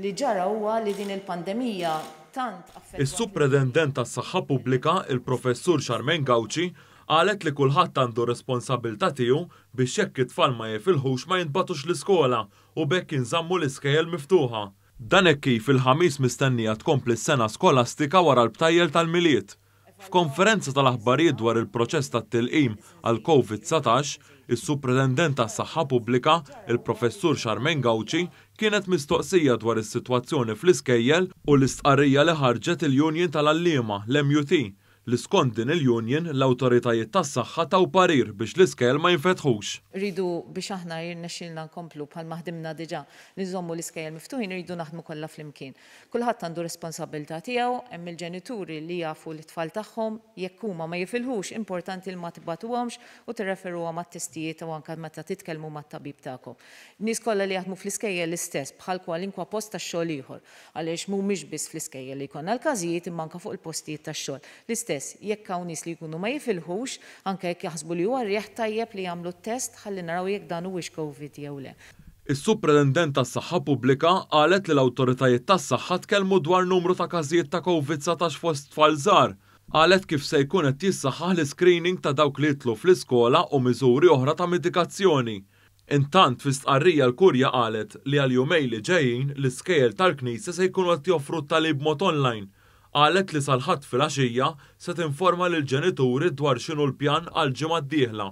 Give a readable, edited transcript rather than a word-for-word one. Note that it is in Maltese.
Li ġara huwa li din il-pandemija tant affettwat. Is-Supretendent tas-Saħħa Pubblika, il-Professur Charmaine Gauci, qalet li kulħadd għandu r-responsabilità tiegħu biex jekk it-tfal ma jifilħux ma jintbagħtux l-iskola u b'hekk jinżammu l-iskejjel miftuħa. Dan hekk kif il-Ħamis mistennija tkompli s-sena skolastika wara l-btajjel tal-Milied. F'konferenza tal-aħbarijiet dwar il-proċess tat-tilqim għall-Covid 19, is-Supretendent tas-Saħħa Pubblika, il-Professur Charmaine Gauci, kienet mistoqsija dwar is-sitwazzjoni fl-iskejjel u l-istqarrija li ħarġet il-Union tal-Għalliema, l-MUT, li skont din il-union, l-awtoritajiet tas-saħħa taw parir biex l-iskejjel ma jinfetħux. Rridu biex aħna jirnexxilna nkomplu bħalma ħdimna diġà li nżommu l-iskejjel miftuħin irridu naħdmu kollha flimkien. Kulħadd għandu responsabbiltà tiegħu, hemm il-ġenituri li jafu lit-tfal tagħhom, jekk huma ma jifilħux, importanti li ma tibagħtuhomx u tirreferuhom għat-testijiet u anke meta titkellmu mat-tabib tagħkom. Nies kollha li jaħdmu fl-iskejjel l-istess bħal kwalinkwa post tax-xogħol ieħor, għaliex mhumiex biss fl-iskejjel li jkollna l-każijiet imma anke fuq il-postijiet tax-xogħol. L-istess, jekk hawn nies li jkunu ma jifilħux, anke jekk jaħsbu li huwa r-riħ, tajjeb li jagħmlu t-test ħalli naraw jekk dan huwiex Covid jew le. Is-Supretendent tas-Saħħa Pubblika qalet li l-awtoritajiet tas-saħħa tkellmu dwar numru ta' każijiet ta' Covid 19 fost tfal żgħar. Qalet kif se jkun qed jissaħħaħ l-iscreening ta' dawk li jidħlu fl-iskola u miżuri oħra ta' mitigazzjoni. Intant, fi stqarrija l-Kurja qalet li għall-jumejn li ġejjin l-iskejjel tal-Knisja se jkunu qed joffru t-tagħlim b'mod online. Qalet li sal-Ħadd filgħaxija se tinforma lill-ġenituri dwar x'inhu l-pjan għall-ġimgħa d-dieħla.